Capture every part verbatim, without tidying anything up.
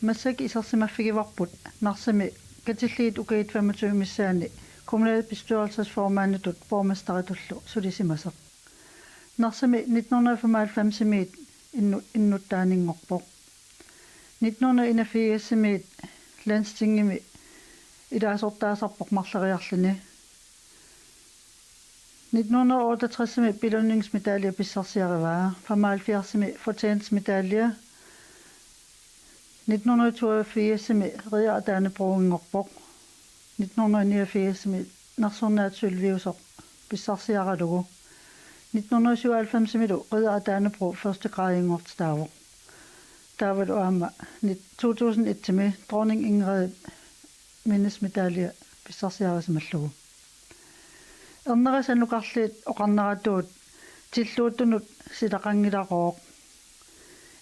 Massakkut isersimaffigivarput Narsami katillugit ukiut femogtyve missaanni kommunalbestyrelsesformanditut borgmesteritullu sulisimasoq. Narsami nitten hundrede og femoghalvfemsimiit innu-, innuttaaninngorpoq. Nitten hundrede og enogfirsimiit Landstingimi ilaasortaasarpoq marloriarluni. Nitten hundrede og otteogtresimi belønningsmedalje pissarsiarivaa, femoghalvfjerdsimi fortjenstmedalje, nitten hundrede og toogfirsimi Ridder af Dannebrog-inngorpoq, nitten hundrede og niogfirsimi nersornaatsip sølviusoq pissarsiaralugu, nitten hundrede og syvoghalvfemsimilu Ridder af Dannebrog første grad-inngortitaavoq. Taavalu aamma nit-, to tusind et-imi Dronning Ingrid mindesmedalje pissarsiarisimallugu. Ernera Sannukarliit oqarneratuut tilluuttunut silaqanngilarooq.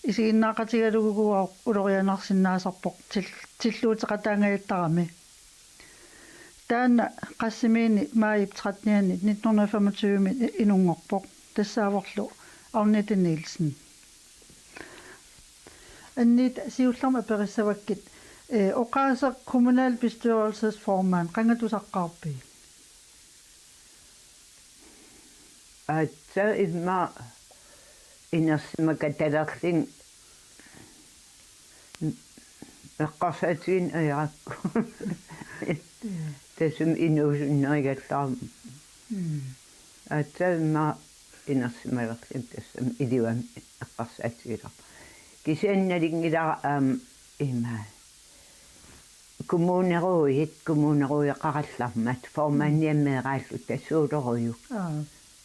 Isiginnaaqatigalugooq ulorianarsinnaasarpoq til-, tilluuteqataangajattarami. Taanna qassimiinni maajip trettenianni nitten hundrede og femogtyve inunngorpoq. Tassaavorlu Agnete Nielsen. Anniit siullermik aperissavakkit, eh, oqaaseq kommunalbestyrelsesformand, qanga tusaqqaarpit? Aatsaat immaqa inersimakatalerlunga eqqarsaatigineq ajorakku. Tassami inuusunnerugallarama. Mm. Aatsaat immaqa inersimalerlunga tassami ilivani eqqarsaatigilerama. Kisianni nalunngilara aamma ima kommunerådit, kommunerådeqarallarmat, formandiat meeraalluta suulorujuk. Aa.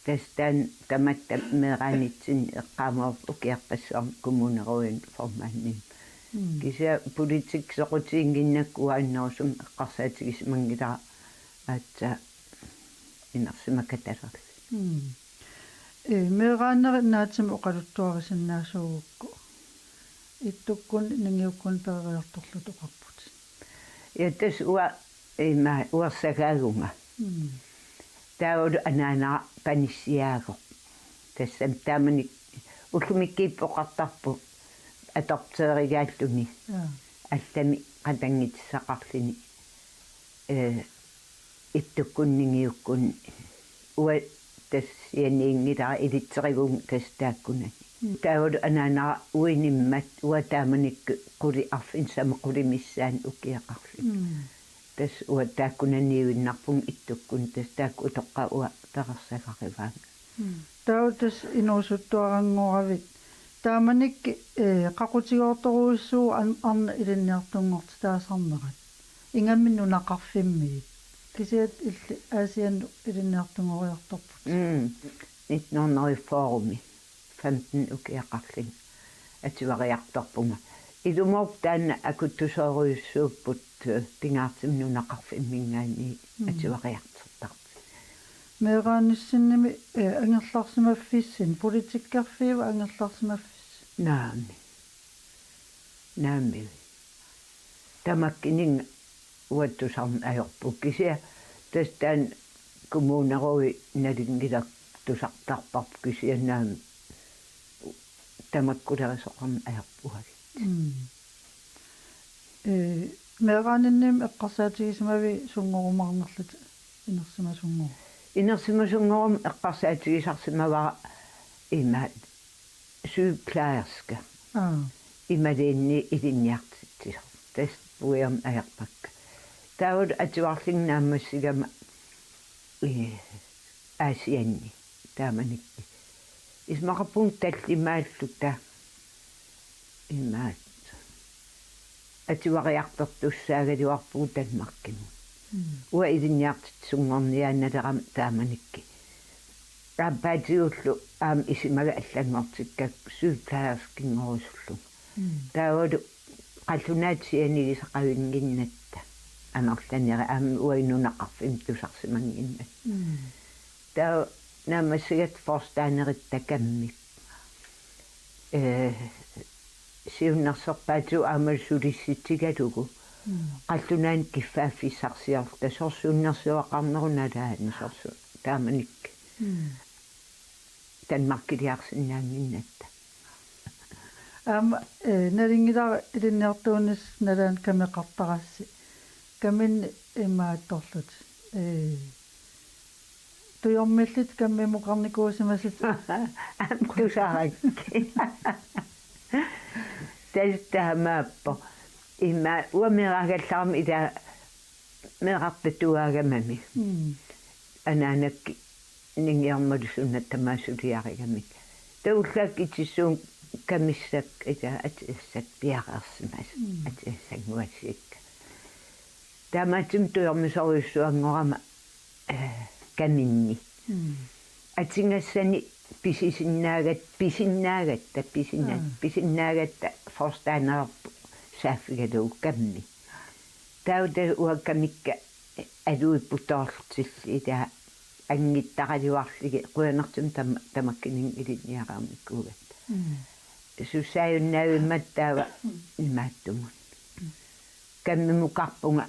Tassa taanna tamatta meeraanitsinni eqqaamavarput ukiorpassuarni kommunerådini formandimmat. Mm. Kisianni politikki soqutiginnginnakku uanga annerusumik eqqarsaatigisimanngilanga aatsaat inersimakatalerlunga. Mm. Ee, meeraanerit naatsumik oqaluttuarisinnaasuugukku. Ittukkut ningiukkut peroriartorlutit oqarputit. Ja tassa uanga ima uersagaagunga. Mm. Taavalu anaanara panissiaagoq. Tassami taamani ullumikkut oqartarpoq adopteerigaalluni. Ja. Allamik qatanngutissaqarluni. Ee, ittukkut ningiukkut uanga tassa sianiinngilara ilitserivunga tassa taakkunani. Mm. Taavalu anaanara uinimmat uanga taamanikkut qulit arfineq-summik qulit missaanni ukioqarlunga. Mm. Tassa uanga taakkunaniivinnarpunga ittukkut tassa taakku utoqqaat uanga perorsagarivaannga. Mm. Taava tassa inuusuttuaranngoravit. Taamanikkut, eh, qaqutigoortorujussuuvoq an-, arnat ilinniartunngortitaasarnerat. Ingammik nunaqarfimmiit. Kisianni illit Aasiannut ilinniartunngoriartorputit. Mm. Nitten hundrede og fyrre-mi femten ukioqarlunga atuariartorpunga. Ilumoorpoq taanna akuttusoorujussuupput, eh, pingaartumik nunaqarfimminngaanniit. Mm. Atuariartortarput. Meeraanissinni, eh, angerlarsimaffissinni, politikkerfiup angerlarsimaffissinni. Naamik. Naamik. Tamakkuninnga uanga tusarneq ajorpunga kisianni tassa taanna kommunerådi nalunngilaq tusartarparput kisianni naamik tamakkulerisoqarneq ajorpunga. Mm. Ee, meeraaninni eqqarsaatigisimavit sunngorumaarnerlutit inersimasunngoruit? Inersimasunngoruit eqqarsaatigisarsimavara ima sygeplejerske. Aa. Imaluunniit ilinniartitsisoq. Tassa puiorneq ajorpakka. Taavalu atuarlunga naammassigama, ee, Aasianni taamanikkut. Isumaqarpunga tallimaalluta imaattoq. Atuariartortussaagaluarpugut Danmarkimut. Mm. Uanga ilinniartitsisunngorniaannalerama taamanikkut. Aappaatigullu aamma isumaga allanngortikkakku sygeplejerskinngorussullunga. Mm. Taavalu qallunaatut sianigisaqavinnginnatta amerlanerit aamma uagut nunaqarfimmi tusarsimannginnatta. Mm. Taava naammassigatta forstanderitta takammi. Ee, siunnersorpaatigut aamma sulissutigalugu. Mm. Qallunaanut kiffaaffissarsiorluta soorlu siunnersuaqarnerup nalaani soorlu taamanikkut. Mm. Danmarkiliarsinnaannginnatta. Aamma, eh, nalunngilara ilinniartuunissat nalaani kameqartarassi. Kaminni imaattorlutit. Eh, tujormillutit kammimukarnikuusimasut. Aamma tusarakkit. Tassa taamaappoq. Ima uanga meeraagallarama ila meerartatuaagamami. Mm. Anaanakkut ningiormalu suna tamaat suliarigamik. Taava ullaakkut itissavunga kamissakka ila atisassat piareersimasut. Mm. Atisassannguassikka. Taamaattumik tujormisorujussuanngorama, eh, kaminni. Mm. Atugassani pisisinnaagatta, pisinnaagatta, pisinna-, Mm. pisinnaagatta forstaanerput saaffigalugu kammi. Taava uanga kamikka aluipputoorlutillu ila anngittaraliorlugit qujanartumik tam-, tamakkuninnga ilinniareernikuugatta. Mm. Susaajunnaavimmat taava imaattumut. Kammimukarpunga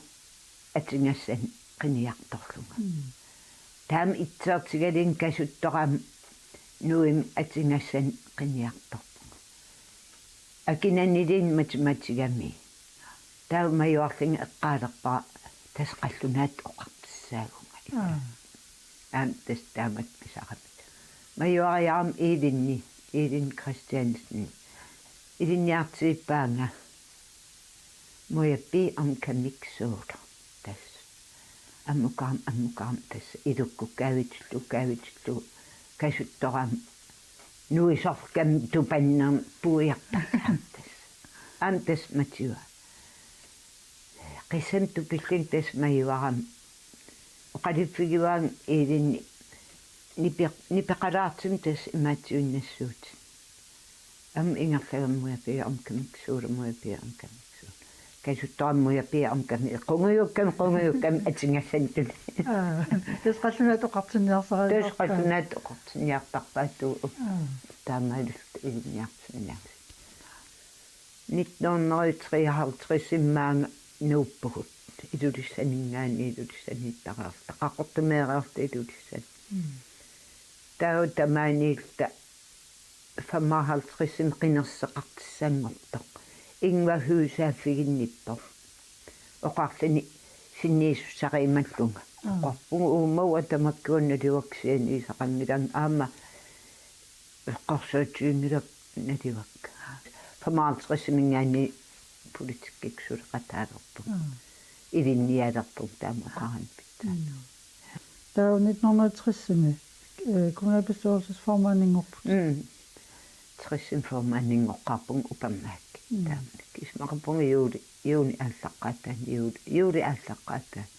atugassani qiniartorlunga. Mm. Taama itseertigalugu kasuttorama nuimmi atugassani qiniartorpunga. Akunaniluunniit matematikami. Taava majuarlunga eqqaalerpara tassa qallunaatut oqartussaagunga. Aa. Aamma tassa taamatut pisarami. Majuariarama Ilinni, Ilin Christiansen. Ilinniartigipaanga. Må jeg bede om kamik soda? Tassa. Ammukarama, ammukarama tassa. Ilukkukkaavitsillugu, kaavitsillugu. Kasuttorama. Nuisorlu kamik tupannermi puiartarami tassa. Aamma tassa matiua. Qissami tupillunga tassa majuarama. Oqaluffigivaanga Ilinni nipe-, nipeqalaartumik tassa imaattuinnassuutit. Aamma ingerlagama må jeg bede om kamik soda, må jeg bede om kamik soda. Kasuttorama må jeg bede om kamik, qungujukkamik, qungujukkamik atugassani tuli. Aa, tassa qallunaatut oqartinniarsarilaarpaa. Tassa qallunaatut oqartinniartarpaat tuu. Aa. Taamaalilluta ilinniartinniarluta. Nitten hundrede treoghalvtreds maanga nuuppugut. Ilulissaninngaanniit Ilulissaniittariarluta. Qaqortumeereerluta Ilulissani. Mm. Taava tamaaniilluta femoghalvtredsimi qinerseqartussanngortoq. Ingvar Høegh saaffiginnippoq. Oqarluni sinniisussariumallunga. Aa. Oqarpunga uuma uanga tamakkua nalivakka sianiisaqanngilanga aamma eqqarsaatiginngilakka nalivakka. Femoghalvtredsiminngaanniit politikkikkut suleqataalerpunga. Aa. Ilinnialerpunga taama oqarani pitsaat. Mm. Taava nitten hundrede og tres-imi, øh, kommunalbestyrelsesformandinngorput. Mm. Tres-imi formandinngoqqaarpunga upernaak. Mm. Taamanikkut isumaqarpunga juuli, juuni aallaqqaataani, juuli, juuli aallaqqaataani.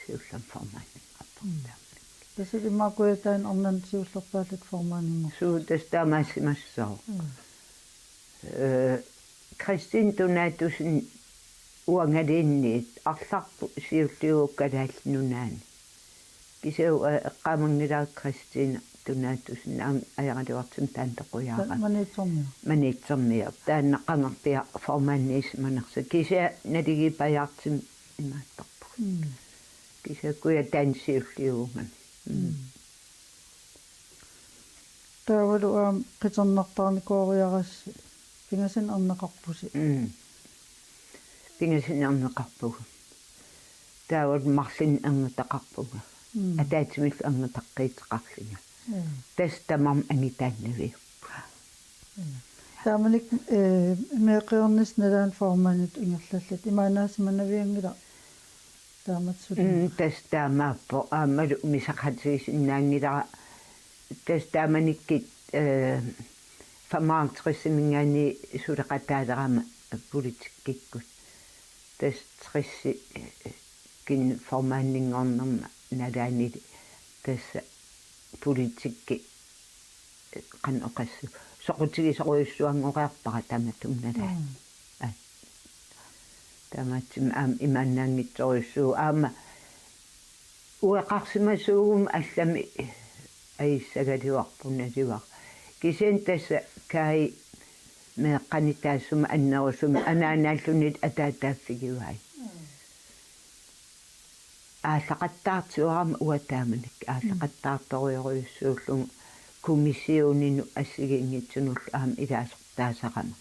Siullermik formandinngorpunga. Mm. Taamanikku. Tassa immaqa Kujataani arnani siullerpaallutit formandinngorput. Suu, tassa taamaassimassaaq. Mm. Øh, Christine Donatussenip uangaluunniit arlarput siulliuvoq Kalaallit Nunaanni. Kisianni uanga eqqaamanngilara Christine Donatussen aamma ajoraluartumik taanna toqujaara. Ma-, Maniitsormiut. Maniitsormiut. Taanna qangarpiaq formandiussimanersoq. Kisianni naligiippajaartumik imaattorpugut. Mm. Kisianni Kujataani siulliuvungami. Mm. Mm. Taavalu aamma qitornartaarnikooriarassi pingasunik erneqarpusi. Mm. Pingasunik erneqarpugut. Taavalu marlunnik ernutaqarpunga. Mm. Ataatsimillu ernutaqqiuteqarlunga. Mm. Tassa tamarmik angutaannaviupput. Mm. Taamanikkut, øh, meeqqiornissat nalaani formanditut ingerlallutit imaannaasimannavianngilaq. Taamatut suli. Mm, tassa taamaappoq aammalu misaqatigisinnaanngilara tassa taamanikkut, øh, femoghalvtredsiminngaanniit suleqataalerama politikkikkut. Tassa tresikkut formandinngornerma nalaanili tassa politikki qanoq oqassaanga soqutigisorujussuanngoriarpara tamatuma nalaani. Mm. Aa. Taamaattumik aamma imaannaanngitsorujussuuvoq aamma ueqarsimasuuguma allamik ajussaagaluarpoq nalivara. Kisianni tassa Kaj meeqqanik taassuma annerusumik anaanaallunilu ataataaffigivai. Mm. Aallaqattaartuarama uanga taamanikkut aallaqattaartorujorujussuullugu kommissioninut assigiinngitsunullu aamma ilaasorta taasarama.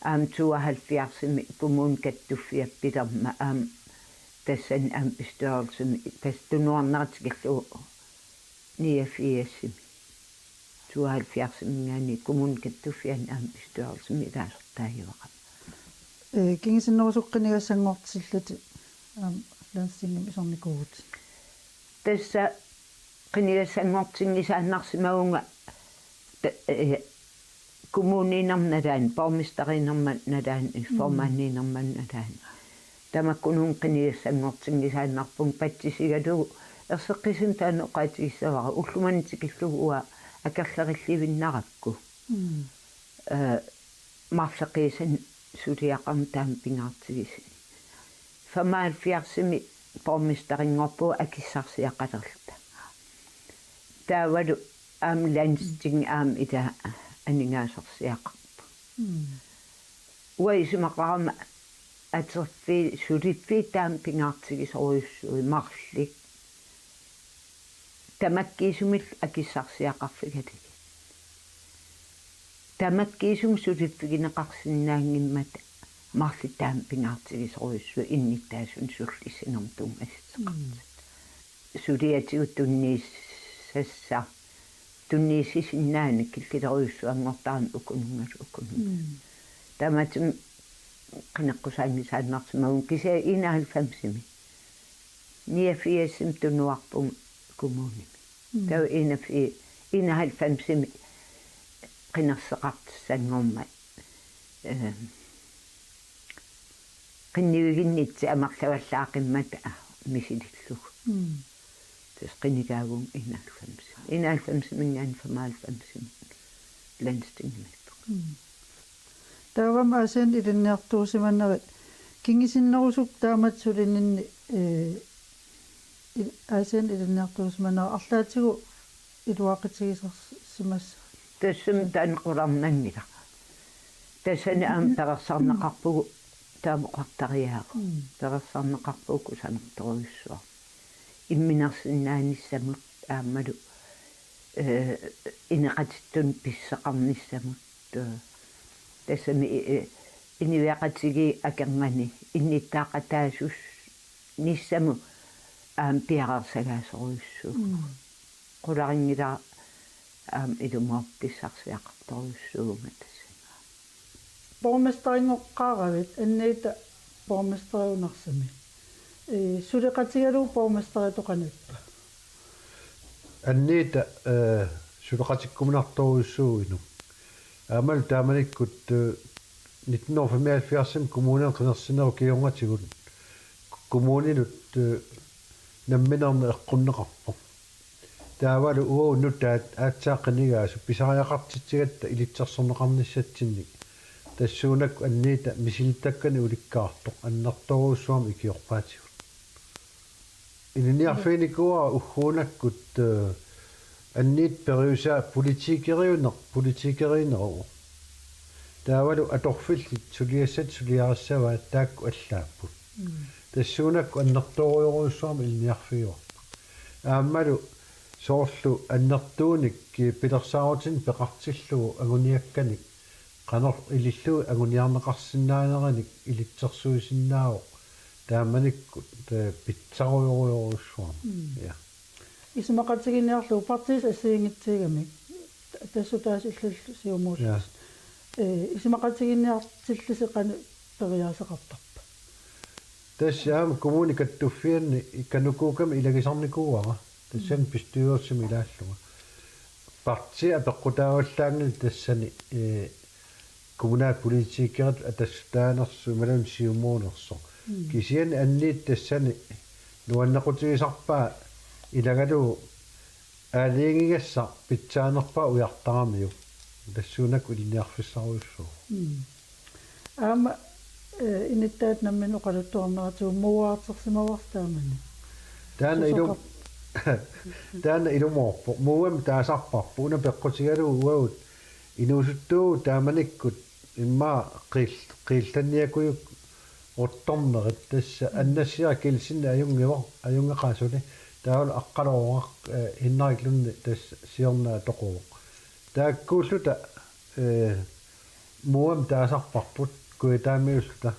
Aamma tooghalvfjerdsimi kommuni kattuffiat pilermat aamma tassani aamma bestyrelsimi tassa tunuarnera tikillugu niogfirsimi. Tooghalvfjerdsiminngaanniit kommuni kattuffianni aamma bestyrelsimi ilaasortaajuarama. Ee, kingusinnerusukkut qinigassanngortillutit aamma landstingimi isornikuuvutit. Tassa qinigassanngortinngisaannarsimavunga ta-, ee, kommuniinerma nalaani, borgmesteriinerma nalaani, formandiinerma nalaani. Tamakkununnga qinigassanngortinngisaannarpunga patsisigalugu erseqqissumik taanna oqaatigissavara ulloq manna tikillugu uanga akerlerillivinnarakku. Mm. Ee, marloqiusanik suliaqarneq taama pingaartigisumik. Femoghalvfjerdsimi borgmesterinngorpugut akissarsiaqalerluta. Taavalu aamma landsting aamma ila aningaasarsiaqarpoq. Mm. Uanga isumaqarama atorfiit suliffiit taama pingaartigisorujussuit marluk. Tamakkiisumillu akissarsiaqarfigalugit. Tamakkiisumik suliffigineqarsinnaanngimmata marluk taama pingaartigisorujussuit innuttaasunik sullissinermut tunngassuteqartut. Mm. Suliatigut tunniussassa-, tunniussisinnaaneq killilerujussuanngortarami ukununngalu ukununngalu. Mm. Taamaattumik qineqqusaanngisaannarsimavunga kisianni enoghalvfemsimi. Niogfirsimi tunuarpunga kommunimi. Mm. Taava enogfir-, enoghalvfemsimi qinerseqartussanngormat, ehm, qinnuiginnitsi amerlavallaaqimmata misilillugu. Mm. Tassa qinigaagun enoghalvfems. Enoghalvfemsiminngaanniit femoghalvfemsimi landstingimiippunga. Mm. Taavami Aasianni ilinniartuusimanerit kingusinnerusukkut taamatut sulininni, ee, il-, Aasianni ilinniartuusimanerit arlaatigut iluaqutigisarsimassavat. Tassami taanna qularnanngilaq. Tassani aamma perorsarneqarpugut taama oqartariaaseq. Mm. Perorsarneqarpugut kusanartorujussuarmik. Imminersinnaanissamut aammalu, ee, inoqatitsinnut pisseqarnissamut. Tassami, ee, inuiaqatigiit akornanni innuttaaqataasussanissamut aamma piareersagaasorujussuuvoq. Mm. Qularinngilaq aamma ilumoorpoq pissarsiaqartorujussuuvunga tassani. Borgmesterinngortaaravit annitta borgmesteriunarsami. Ee, suleqatigalugu borgmesteritoq qanoq ippa? Annitta, ee, suleqatikkuminartorujussuuvoq inuk. Aammalu taamanikkut, ee, nitten hundrede og femoghalvfjerdsimi kommunini qinersinerup kingornatigut kommuninut, ee, nammineq eqqunneqarpoq. Taavalu uagut nutaat aatsaat qinigaasut pisariaqartitsigatta ilitsersorneqarnissatsinnik. Tassuunakkut annitta misilittakkanik ulikkaartoq annertoorujussuarmik ikiorpaatigut. Ilinniarfiginikuuara ugguunakkut, ee, annitta periusaa politikeriuneq, politikeriuneruvoq. Taavalu atorfillit suliassat suliarissavaat taakku allaapput. Mm. Tassuunakkut annertoorujorujussuarmik ilinniarfigaarput. Aammalu soorlu annertuunik pilersaarutinik peqartillugu anguniakkanik qanoq ilillugu anguniarneqarsinnaaneranik ilitsersuisinnaavoq. Taamanikkut, ee, pitsarujorujorujussuarmik. Mm. Ja. Isumaqatigiinniarlugu partiit assigiinngitsuugamik. Tassa taassuma illit siumuullutit. Ja. Ee, isumaqatigiinniartillusi qanoq periaaseqartarpa? Tassa aamma kommuni kattuffianni KANUKOKA-mik ilagisarnikuuara. Tassani bestyrelsimi ilaallunga. Partiit apeqqutaavallaanngillat tassani, ee, kommunalpolitikeritut atassutaanersut imaluunniit siumuunersoq. Mm. Kisianni annitta tassani nuannequtigisarpaa ilagalugu aalajangigassaq pitsaanerpaaq ujartaramiuk. Tassuunakkut ilinniarfissarujussuuvoq. Mm. Aamma, ee, inuttaat namminneq oqaluttuarneratigut muuartersimavarsi taamani. Taanna ilum-, Susoqar- taanna ilumoorpoq. Muuami taasarparput. Una peqqutigalugu uagut inuusuttuuvugut taamanikkut immaqa qiill-, qiillanniakujuk ottornerit tassa. Mm. Anna Sierre Kielsen ajunngivoq, ajunngeqaaq suli. Taavalu Aqqalu Roraq, ee, Henrik Lund tassa siorna atoqquvoq. Taakkuulluta, ee, Muam taasarparput kujataamiulluta.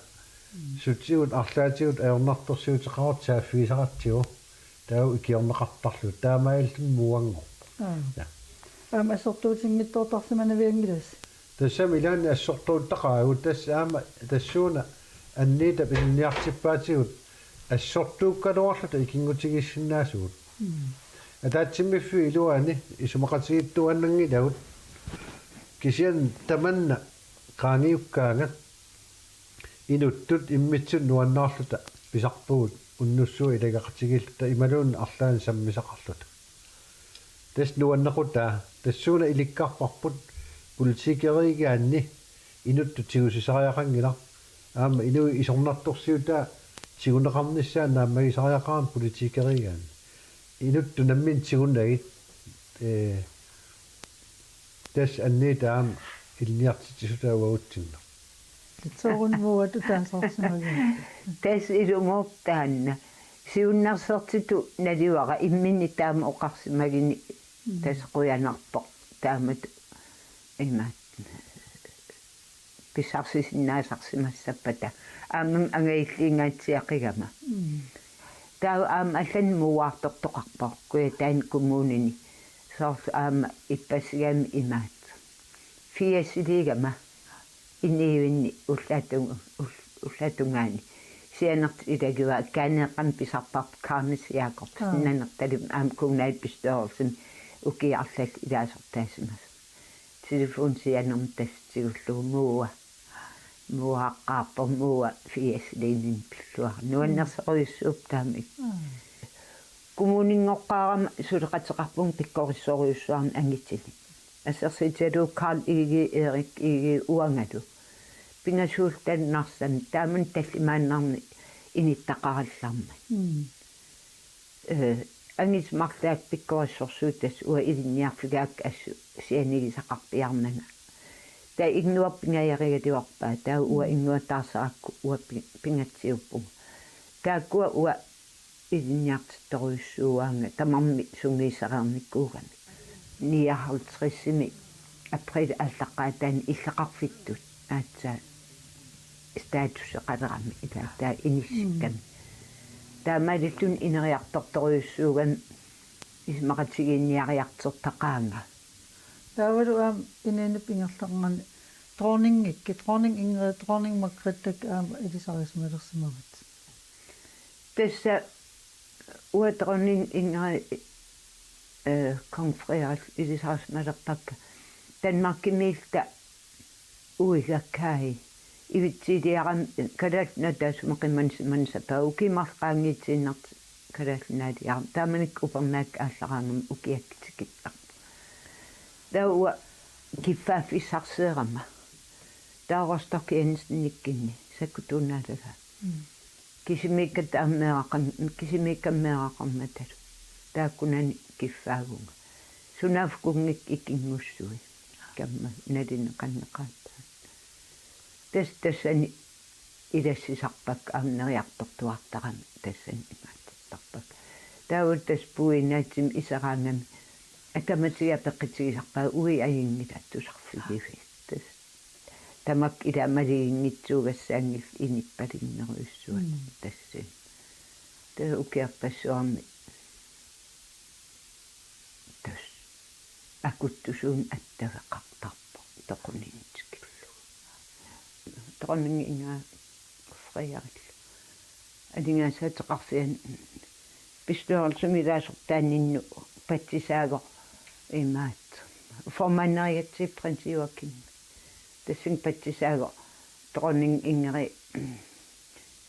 Sutigut arlaatigut ajornartorsiuteqarutta saaffigisaratsigu. Taava ikiorneqartarluta. Taamaalilluni muanngorpoq. Aa. Ja. Aamma assortuutinngitsoortarsimanavianngilassi. Tassami ilaanni assortuuttaqaagut tassa aamma tassuuna anniitap ilinniartippaatigut assortuukkaluarluta ikinngutigiissinnaasugut. Mm. Ataatsimmiiffiup iluani isumaqatigiittuaannanngilagut kisianni tamanna qaangiukkaangat inuttut immitsinnut nuannaarluta pisarpugut unnussuaq ilagaqatigiilluta imaluunniit arlaannik sammisaqarluta. Tassa nuannequtaa tassuuna ilikkarparput politikeriigaanni inuttut tigusisariaqanngilaq aamma inuit isornartorsiutaa tiguneqarnissaat naammagisariaqarami politikeriigaanni. Inuttut nammineq tigunagit, ee, tassa anniitap aamma ilinniartitsisutaa uagutsinnut. Soorunami uagut taasarsimagiga. Tassa ilumut taanna. Siunnersortitut naluara imminni taama oqarsimaguni. Mm. Tassa qujanarpoq taamatut imaattoq pissarsisinnaasarsimassappata. Aammami angajulliingaatsiaqigama. Mm. Taava aamma allanik muaartortoqarpoq Kujataani kommunini. Soorlu aamma ippassagami imaattoq. Firsiliigama inuuinni ullatung-, ull-, ullatungaani. Sianertut ilagivaat kaaneeqqami pisarparput Karnis Jakobsen. Aa. Nanertalimmi aamma kommunalbestyrelsimi ukiut arlallit ilaasortaasimasoq. Telefoni sianermi tassa tigullugu muua. Muaqqaarpoq muua firsiliininni pillugu. Nuannersorujussuupput taama. Mm. Kommuninngortaarama suleqateqarpunga pikkorissorujussuarnik angitinik. Assersuutigalugu Karl Egede, Erik Egede uangalu. Pingasuulluta Narsami taamani tallimaannarnik inittaqarallarmat. Mm. Ee, angitinik marluk pikkorissorsuupput tassa uanga ilinniarfigaakka assut sianigisaqarpiarnanga. Taava innuap pingajarigaluarpaa, taava uanga innuataarsarakku uanga pi-, pingatsiuppunga. Taakkua uanga ilinniartittorujussuuaannga tamarmik sungiussereernikuugamik. Nioghalvtredsimi april aallaqqaataani illoqarfittut aatsaat statuseqalerami ilaa taava inissikkami. Mm. Taamaalilluni ineriartortorujussuugami isumaqatigiinniariartortaqaanga. Taavalu aamma inuunerput ingerlanerani dronningikkut, dronning Ingrid, dronning Margrethe aamma ilisarisimalersimavat. Tassa uanga dronning Ingrid, eh, kong Frederik ilisarisimalerpakka Danmarkimiilluta uiga Kaj. Ivitsiiliarami Kalaallit Nunaata taassumaqqimmansimanissapaa ukiut marluk qaangiutiinnartut Kalaallit Nunaaliarami. Taamanikkut upernaakka aallaraangama ukiakkut tikittarput. Taava uanga kiffaaffissarsiorama. Taava Rostock Jensenikkunni sakkutuunnaalagaat. Mm. Kisimiikkatta aamma meeraqarn-, kisimiikkamik meeraqarmatalu. Taakkunani kiffaavunga. Sunaaffa kunngikkut ikinngussui. Kamma naluneqarneqaataat. Tassa tassani ilassisarpakka aamma neriartortuartarami tassani imaattortarpakka. Taava tassa puiunnaatsumik iseraangami atamatigut apeqqutigisarpaat uiga ajunngilaq tusarfigiviuk. Tassa tamakku ilaa maluginngitsuugassaanngillat inuppalunnerujussuaq. Mm. Tassani. Taava ukiorpassuarni tassa akuttusuuneq attaveqartarpoq toqunini tikillugu. Dronning Ingrid Frederikillu aningaasaateqarfiani bestyrelsimi ilaasortaaninnut patsisaasoq imaattoq formanderigatsigit prins Joachim. Tassani patsisaasoq dronning Ingrid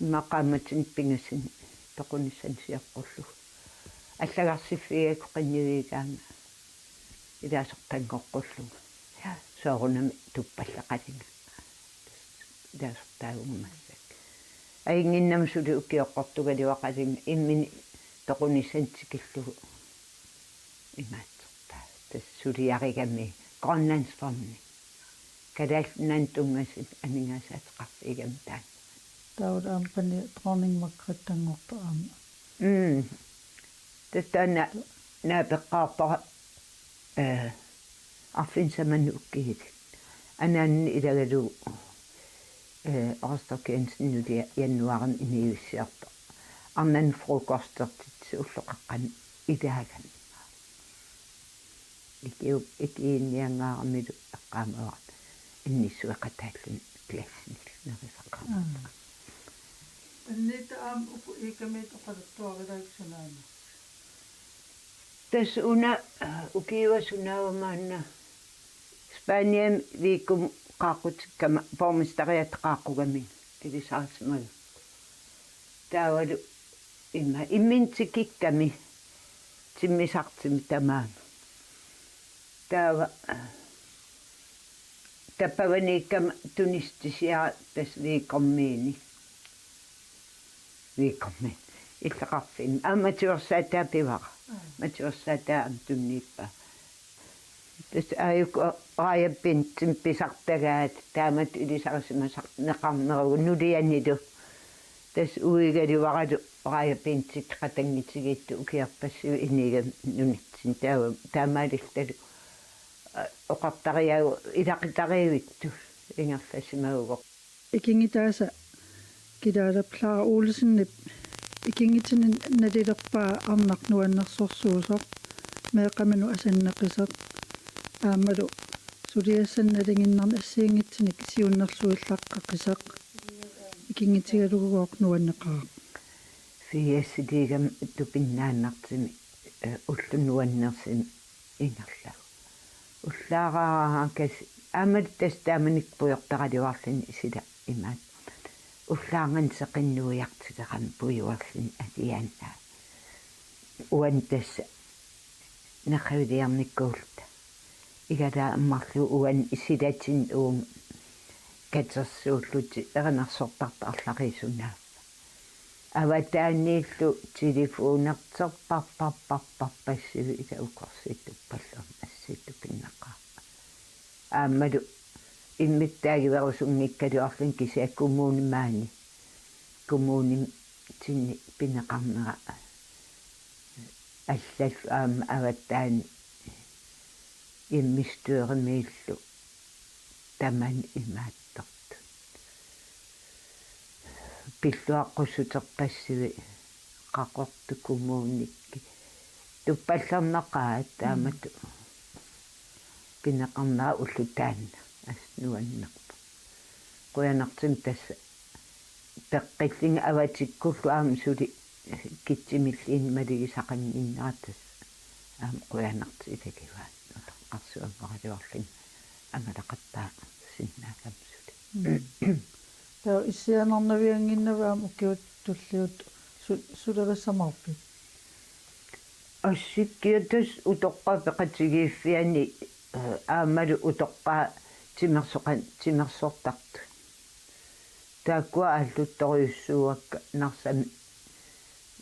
immaqa qaammatini pingasuni toqunissani sioqqullugu. Allagarsiffigigakkit qinnuigaanga ilaasortanngoqqullunga. Soorunami tuppallaqalunga. Ilaasortaavunga massakkut. Ajunnginnama suli ukioqqortugaluaqalunga imminut toqunissani tikillugu. Imaattortaa. Tassa suliarigami Grønlandsfondet. Kalaallit Nunaannut tunngasut aningaasaateqarfiugamik taanna. Taava aamma pani dronning Margrethe-nngortoq aamma. Mm. Tassa taanna naapeqqaarpara, eh, arfineq-samanik ukiulik. Anaanani ilagalugu, eh, Rostock Jensen nulia januaarimi inuuissiortoq. Arnani frokostertitsisut ulloqeqqani ilaagami. Ikiu-, ikiinniangaaramilu eqqaamavara innissueqataalluni klassinillu nerisaqaarput. Mm. Annitta aamma uku Iikkamiit oqaluttuarilaaruk sunaana. Tassa una, eh, ukiua sunaava maanna Spaniami Viggomut qaaqqutikkama borgmesteriata qaaqqugami ilisarisimaga. Taavalu imma imminut tikikkami timmisartumi tamaama. Taava tappavaniikkama tunissutisiara tassa Viggomiini. Viggomiini. Illoqarfinni. Aamma matuersaataa pivara. Mm. Matuersaataa aamma tunniuppaa. Tassa aajuku rejebindimik pisartagaat taamatut ilisarisimasarneqarneruvoq nulianilu. Tassa uigalivaralu rejebindit qatanngutigiittut ukiorpassuit inigami nunatsinni taava taamaalillutalu, eh, oqartariaagut ilaqutariivittut ingerlasimagugooq. Ikinngutaasa kilaalap Clara Olsenip ikinngutini nalilerpaa arnaq nuannersorsuusoq, meeqqaminut asanneqisoq, aammalu suliassanik nalinginnarnik assigiinngitsunik siunnersuillaqqaqisoq ikinngutigalugugooq nuanneqaaq. Firsiliigami tupinnaannartumik, eh, ulloq nuannersumik ingerlavoq. Ullaaraaraangakku aammalu tassa taamanikkut pujortaraluarluni sila imaattoq. Ullaarnani seqinnuiartilerami pujuarluni aliaannaa. Uani tassa nerriviliornikuulluta. Igalaat ammarlugu uani silatinnut uunga katersuullutik erinarsortartut arlariit sunaaffa. Avataaniillu telefonertarparparparpassuit ila ukorsiit tuppallormut assiit tupinnaqaaq. Aammalu immikkut taagiverusunngikkaluarluni kisianni kommunit maani. Kommunitsinni pineqarnera allallu aamma avataani hjemmestyremiillu tamanit imaattortut. Pilluaqqussuterpassuit Qaqortup kommunikkut tuppallornaqaat taamatut pineqarnera ulloq taanna assut nuannerpoq. Qujanartumik tassa peqqillunga avatikkullu aamma suli kitsumilluunniit malugisaqannginnera tassa aamma qujanartumik ilagivaat utoqqarsuanngorluarlunga angalaqattaarsinnaagami suli. Mm. Taava issiaannarnaviannginnavit aamma ukiut tulliuttut su-, sulerissamaarpit? Assikkiutus utoqqaat peqatigiiffianni, eh, aammalu utoqqaat timersoqan-, timersortartut. Taakkua aallutorujussuuakka Narsami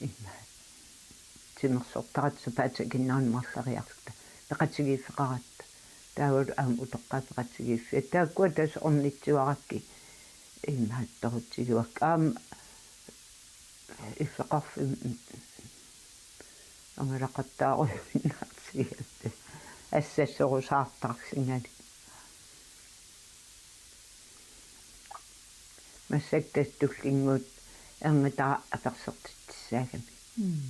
immaqa timersortaratta sapaatip akunneranut marloriarluta peqatigiiffeqaratta. Taavalu aamma utoqqaat peqatigiiffiat. Taakkua tassa ornitsuarakkit immaqa torutsigiuakka. Aamma iffeqarfimmi angalaqattaarujuinnarsigatta assassorusaartarsingali. Massakkut tassa tullinnguup erngutara apersortitsissagami. Mm.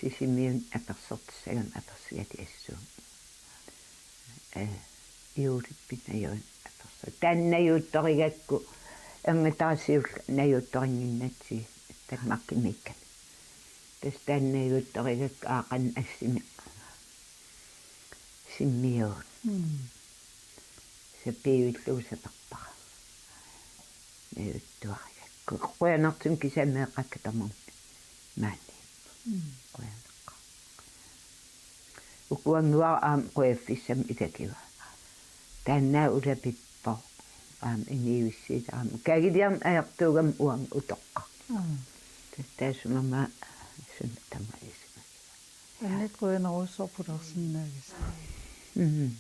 Sisimiuni apersortissagami apersigaliassuunga. Eh, juulippit najuini aperso-. Taanna najuuttorigakku erngutara siulleq najuuttorinnginnatsigit Danmarkimiikkami. Tassa taanna najuuttorigakku aaqqani assimi simmiuut. Mm. Sapiillugu saperpara. Najuuttuarigakku. Qujanartumik kisianni meeqqakka tamarmik maaniipput. Mm. Qujanaqaaq. Ukuannguara aamma qujaffissamik ilagivaat. Taanna ulapippoq. Aamma inuuissiit aamma. Kagiliarmi ajortuugami uanga utoqqaq. Mm. Tassa taassuma aamma suna tamaat isumagivaat. Annitta qujanarujussuaq pulaarsinnaagassi. Mm.